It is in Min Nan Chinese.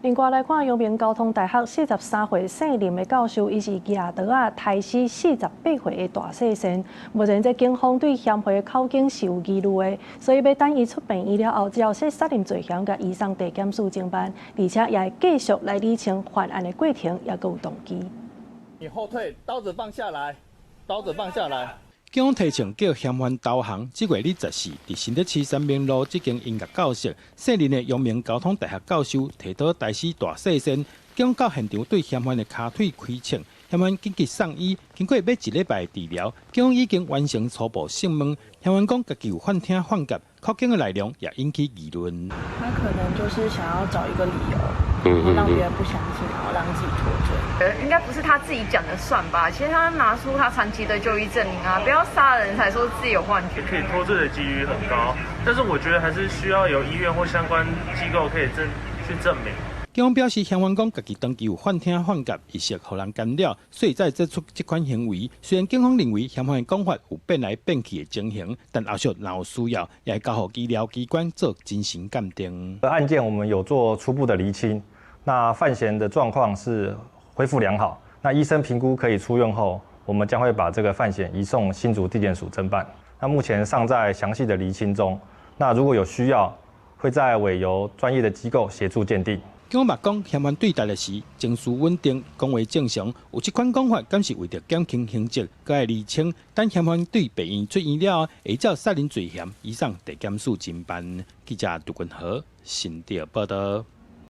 另外來看，陽明交通大學43歲姓林的教授，伊是舉刀仔刣死48歲的大細仙。目前這警方對嫌犯的口供是有疑慮的，所以欲等伊出病院了後，照殺人罪嫌共移送地檢署偵辦，而且也會繼續來理清犯案的過程，抑閣有動機。你後退，刀子放下來，刀子放下來。警方提槍叫嫌犯投降。這月24，佇新竹市三民路這間音樂教室，姓林的陽明交通大學教授提刀刣死大細仙。警方到現場對嫌犯的跤腿開槍，嫌犯緊急送醫，經過欲一禮拜治療，警方已經完成初步訊問。嫌犯講家己有幻聽幻覺，口供的內容也引起議論。他可能就是想要找一個理由，讓別人不相信，然後讓自己脫罪。應該不是他自己講的算吧？其實他拿出他長期的就醫證明啊，不要殺人才說自己有幻覺。可以脫罪的幾率很高，但是我覺得還是需要有醫院或相關機構可以去證明。警方表示，嫌犯講家己長期有幻聽幻覺，意識予人干擾，所以才做出這款行為。雖然警方認為嫌犯的講法有變來變去的情形，但後續若有需要，也會交予醫療機關做精神鑑定。案件我們有做初步的釐清，那犯嫌的狀況是恢復良好。那醫生評估可以出院後，我們將會把這個犯嫌移送新竹地檢署偵辦。那目前尚在詳細的釐清中。那如果有需要，會再委由專業的機構協助鑑定。警方嘛講，嫌犯對代的時情緒穩定，講話正常，有這款講法，敢是為著減輕刑責，閣愛釐清。等嫌犯對病院出院了後，會照殺人罪嫌移送地檢署偵辦。記者杜君和新竹報道。